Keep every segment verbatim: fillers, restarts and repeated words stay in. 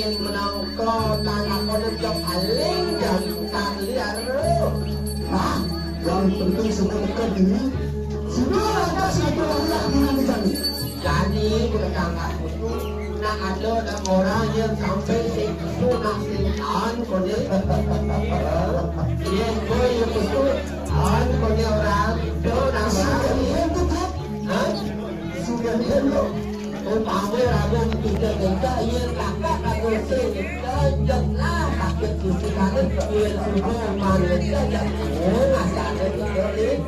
Menangka tanah kono jok aling jam tang liar. Nah, yang penting sudah dekat ini. Sudah ada satu orang yang menang di sana. Jadi, kita tangkap itu, nak ada nak orang yang sampai sing itu nak sing an kono. Yang boy yang itu an kono orang, itu nak orang. Hah? Sudah dia belum? Umpama raga ketiga kita, iya kakak kagak sing kita, jelas sakit sisi kanan, iya sudah mana kita, jangan. Oh, masih ada juga nih.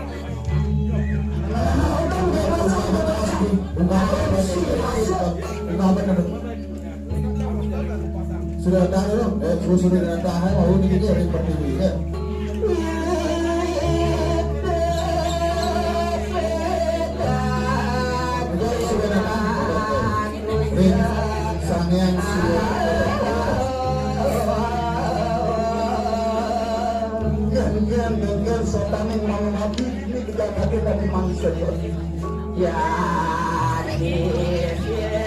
Sudah tahu, eh, suruh-suruh dengan tahan, mau ini kita ribet ini, ya. Ring, sangean suara. Genggen, genggen, setan yang mau mati, ini kita mati dari manusia. Ya, ini dia.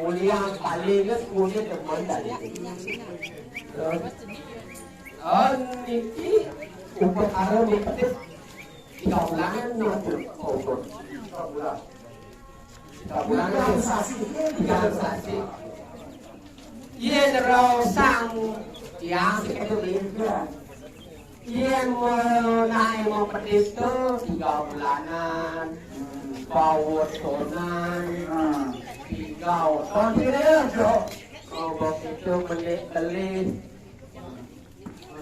Ulian paling kulit teman dari. Terus, oh, niki upakara mepedit tiga bulan, tiga bulan. Tiga bulan. Tiga sasi. Tiga sasi. Yen rosang tiang sekedo. Yen menae mepedit to tiga bulanan, bawa tonan, tiga ton kira, Bro. Oh, begitu menik beli.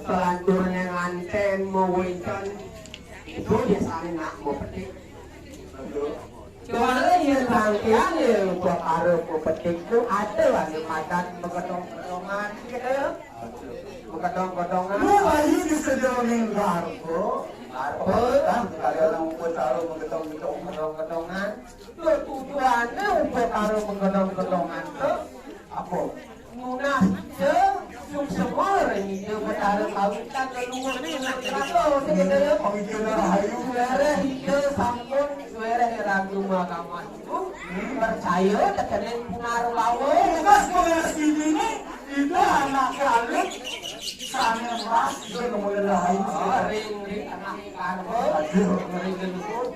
Selanjutnya nganten mau wenten. Itu biasanya nak mau petik. Soalnya ya rangkaian ya, buat para mau petik itu ada lagi padat bekedong-kedongan gitu. Bekedong-kedongan. Lu ayu di sedoning garbo. Garbo, kan? Kalau nang pun taruh bekedong-kedongan. Tujuannya untuk taruh bekedong-kedongan tuh apa? Nunas je, suksema ring Ida Betara kawitan leluhur ring neraka, sekeda ya. Pemikiran rahayu. Suwereh Ida sampun, suwereh ragu mahkamah ibu, percaya tekening Punarbawa. Tugas pengasih ini, Ida anak kalit, sane ras, Ida nemuin rahayu. Oh, ring, ring tengah karbo, ring leluhur.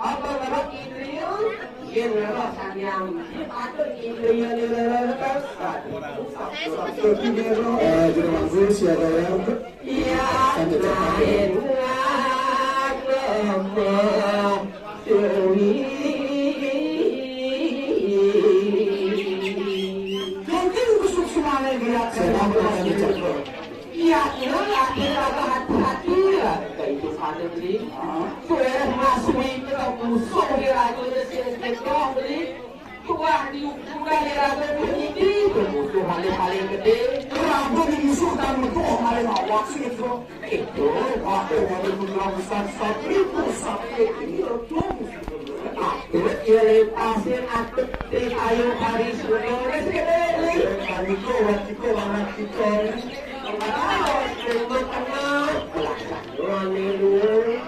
Apa ngerok indriya? Yén ngerok Sang Hyang Widi, patut indriya nira leres. Eh, terima kasih, siapa yang Iya, lain agama dewi. Mungkin kusuk sumane gerak sedang berlanjut. Iya, iya, lagi raga hati-hati lah. Kayak itu pada beli. Tuh, Mas Wi, kita musuh dia lagi, dia sini kita beli. Tuah di ukuran yang raga penyidik, musuh paling-paling gedé. Raga di musuh dan musuh paling awak sih itu. Itu, waktu waktu putra besar satu itu sampai ini itu. Aku dia lepasin aku di kayu hari sudah. Kami tuh waktu itu anak kita. Kenal, kenal, kenal. Belakang, ini dulu.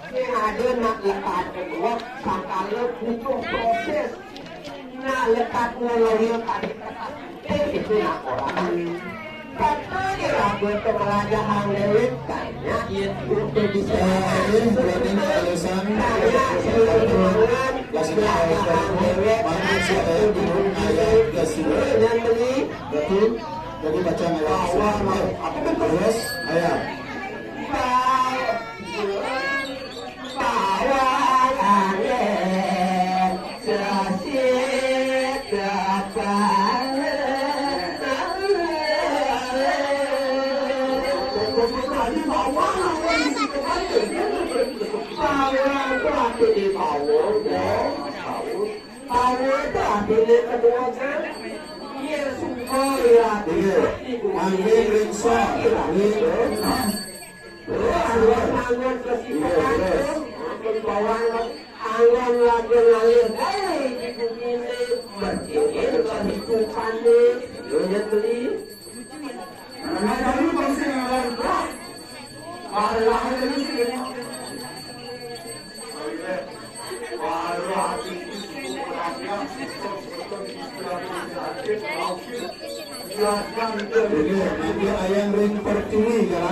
Sing ada nak lekat kedua, sakala butuh proses. Nak lekat ngeloyo tadi kertas putih itu nak orang. Katanya raga itu pelajaran dewek, kayaknya itu bisa. Eh, berarti ini alasan. Kayaknya itu alasan. Mana sih, eh, bingung ayat ke sini? Yang beli. Betul. Jadi baca ayat. Terus, ayat. Bawang ane sasi kepala. Bawang itu arti di bawang, ya. Bawang itu arti di kedua, kan? Iya, semua, ya. Iya. Ambil ringsa. Iya. Terus, terus. Iya, terus. Anggon lagi ngalir, hei, di bumi ini, bersihin kehidupan nih. Lu lihat beli. Nah, dari bangsa yang lain, wah. Malah ini sih. Malah ini. Ini nanti ayang ring pertiwi, ya.